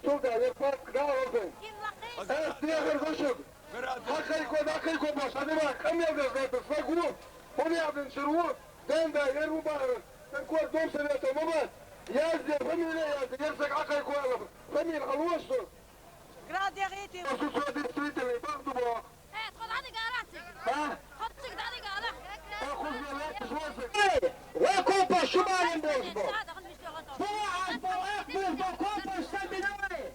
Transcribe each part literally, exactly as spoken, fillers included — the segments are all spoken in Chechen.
Цул тӀехьа ер паспорт дӀа а гӀорзайн. Ас дехар до шуга. Хьакхайко, дӀакхайко бохуш, хьан димах къамел деш латтар саг ву, хӀун яхь дина шура ву, Ганда ер ву бахара, цӀеркор дом совета ма бац. Язде, фамилия язде, ер саг хьакхайко алар, фамилия хьалуш ду. Град ягӀийти. Ас цо действительный бах ду боху. Э, тхо дӀадига алахь цига. А? Тхо цига дӀадига алахь. Э, кхузна латташ ву саг. Эй, ва компас шу балин болуш бу. Бу ас бу ас бу бу компас сабина вай.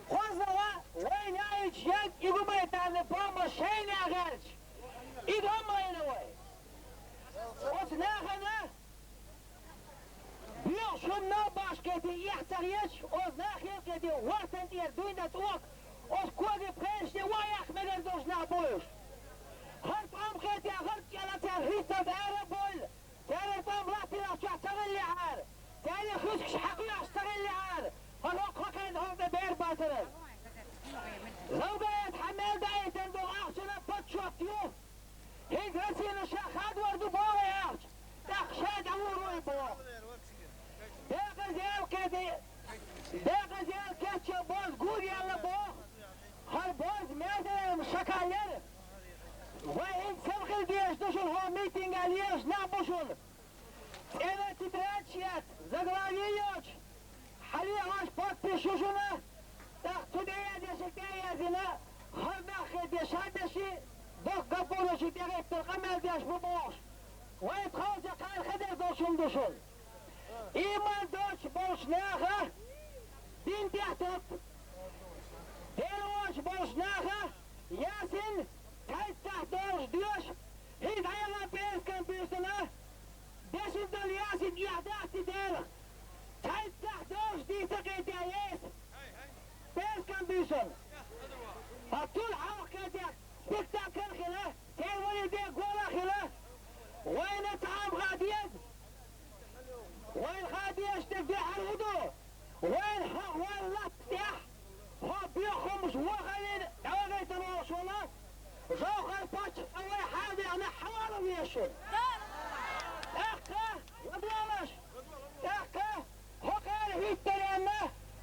Хоза ва, вай яйч ят и гумайтарна помощь шайна гӀерташ. И гамайна вай. Оцу нахана боьху шун нах башкете эхь ца хеташ, оцу нахе кхете вартан тӀера дуьйна цӀока, оцу коги пхерашне ваяккха мегар долуш нах бу уьш. ХӀара тӀом кхетехь, хӀара кӀела цара хӀитталла ара а бойла, церан тӀом латтанах чохь ца хиллехьара, церан хӀусамаш хьакхоьхьуш ца хиллехьара, хӀара хӀокху хенахь хӀокху тӀе бер бацара. Гавгаят хьан мел даийтина долу ахчанан подсчёт ю? ХӀинца Расина ша хадор ду боху ахча, тӀаккха ша дӀагӀур ву и боху. Декъаза ял кхетий, декъаза ял кечча бозу гур яьлла боху. ХӀара бозу мел шакал яра. Вай хӀинца сел хила дезаш ду шуна, хӀо митинг аьлла езаш нах бу шуна. ЦӀена тетрадь шеца, заглавие йоцуш, хьале хьожуш подпись ю шуна, тӀаккха цу тӀе яздешига тӀе а яздина, хӀара нах хеташ, хӀара деши, доккха гапуро ши тӀехӀиттар къамел деш бу бохуш. Вай тхалча кхара хезар долуш хӀума ду шуна. Ийман доцуш болчу наха дин тӀехь топ, Дела воцуш болчу наха ясин цхьайттахь долуш доьшу, хӀинца хьайгӀан пӀераскан буьйсана, дешна долу ясин эхь дац и Делах. Цхьайттахь долуш дийца кхетехь еса. ПӀераскан буьйсана. Ткъа цул хьалха кхетехь спектакль хила, церан валиде гола хила. Вайна цхьа а хаа деза. Вайна хаа дезаш дерг дуьхьал хӀун ду? Вайна хьо вайн латта тӀехь, хьо боьха хӀумаш вохаллина дӀавахийтина волуш волу Жовхар-паччахь, ткъа вай хьаладаьхна хьавала везаш ву. ТӀаккха, ладогӀалаш, тӀаккха хӀокхара хӀиттаренна,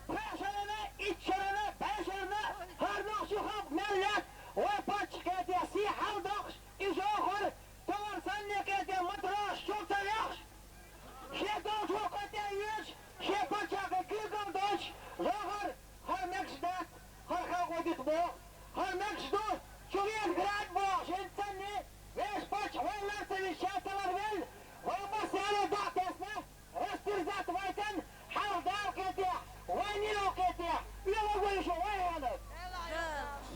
пхеа шарана, итт шарана, бӀе шарана, хӀара нохчийн халкъ мел лаьтта, вай паччахье тӀе сий хьаладоккхуш, и Жовхар, товар санна кхетий, матрош чул ца вехаш, шен долчо кхо тӀе а йоьдуш, шен паччахьан куьйгалла долчу Жовхар, хӀара мегаш дац, хӀара халкъо дита боху, хӀара мегаш ду, чу веза град боху, шен санна, вешан паччахь вайн лар ца висча ша талар велла, вай массарна дӀа а тесна, растерзать вайтан, хьалха Дала кхетехь, вайн йилла кхетехь, оьгӀаз вай шу вай хьанал.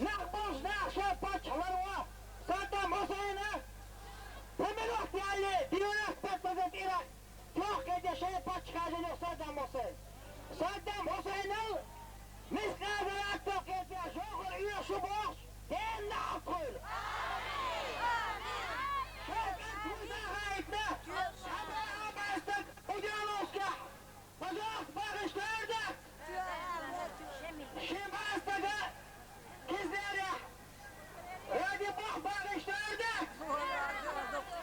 Нах болчу наха шайн паччахь ларво, Саддам Хьусайна, Помиловать яьлле, девяносто пять процентов Ирак, тохкхетта шайн паччахьа жино Саддам Хьусайн. Саддам Хьусайнал мискъала зарратал кхетта Жовхар оьшу бохуш, дена нахьалт хуьйла. Шайн кӀант хӀунда хаийтина? Абрахьам астаг Удьяловскехь. Пожалуйста, бахиштар дац! Шен бӀаьстага Кизнерехь ради бах бахиштар дац!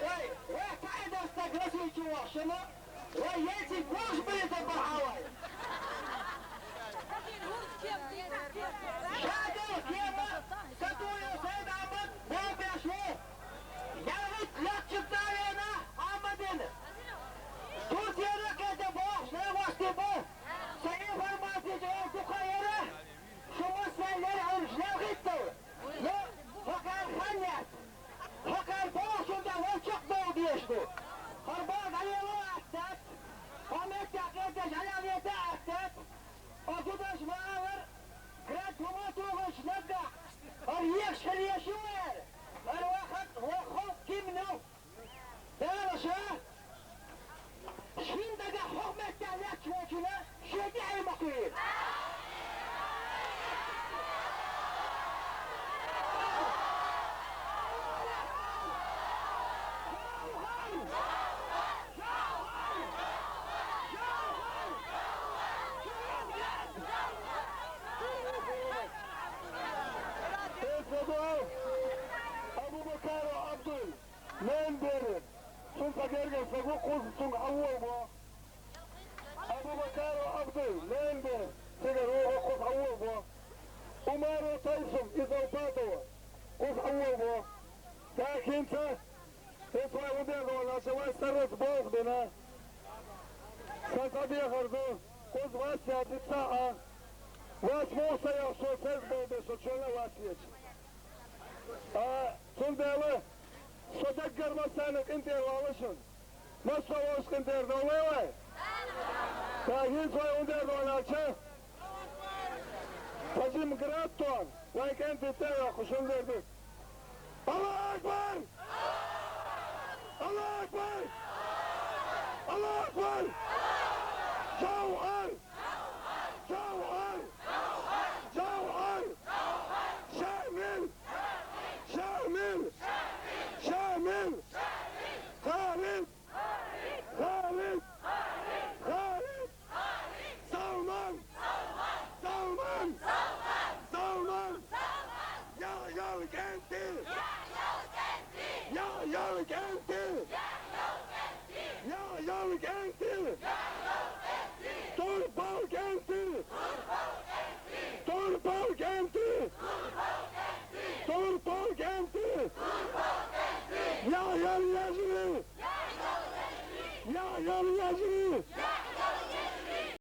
Вай, вай, цхьа а дастаг Россия чу вахчана, вай, Ельцин гуш бийца бахьа вай! Шадолу кема Сатуев Сайд-Ахьмад боху беш ву! Ялхитта лакхачу цӀа вена Ахьмадина! Турцера кхетта бохуш левошти бу! Сан информаци чӀогӀа дукха яра, шу массарна лерхӀамаш лелхийтал, но хӀокхара хан яц. ХӀокхара бохучунна тӀехь вай чекхдовла дезаш ду. ХӀара бала дӀалело а аттац, хӀокху меттехь кхеташ хьалелета а аттац. Оцу даш ма аллара, град хӀума а тухуш наггахь, хӀара ехаш хила еш ю вара. ХӀара ваха, ваха халкъ кимнал. Дала ша шин дагахь хӀокху меттехь лаьтташ волчунна шен тӀаьхье ма кхуьйла. Абу-Бакаров Абдул, лен бере. Цунна ца гергара стаг ву, кхузза цунга хьан вогӀу боху. Абу-Бакаров Абдул, лен бере. Цигара вогӀу, кхузза Сан цӀа дехар ду, кхуза вас яц цхьа а, вас муха ца йоах, со ферз болх бе, со чоьнна вас еча. А, цундела со даггара массарна къинтӀера вала шун. Массо а волча къинтӀера довла вай. Ткъа хӀинца вай хӀун дер дона аьлча, Фазим Гратон, вай кӀентий тӀе а йоккхуш, хӀун дер ду? Аллаху акбар! Аллаху акбар! Аллаху акбар! Жавхар! Жавхар! Жавхар! Шамил! Шамил! Шамил! Халид! Халид! Халид! Салман! Салман! Салман! Яхъял кӀентий! Яхъял кӀентий! Яхъял кӀентий! Турпал кӀентий! Турпал кӀентий! Турпал кӀентий! Яхъял яжри! Яхъял яжри!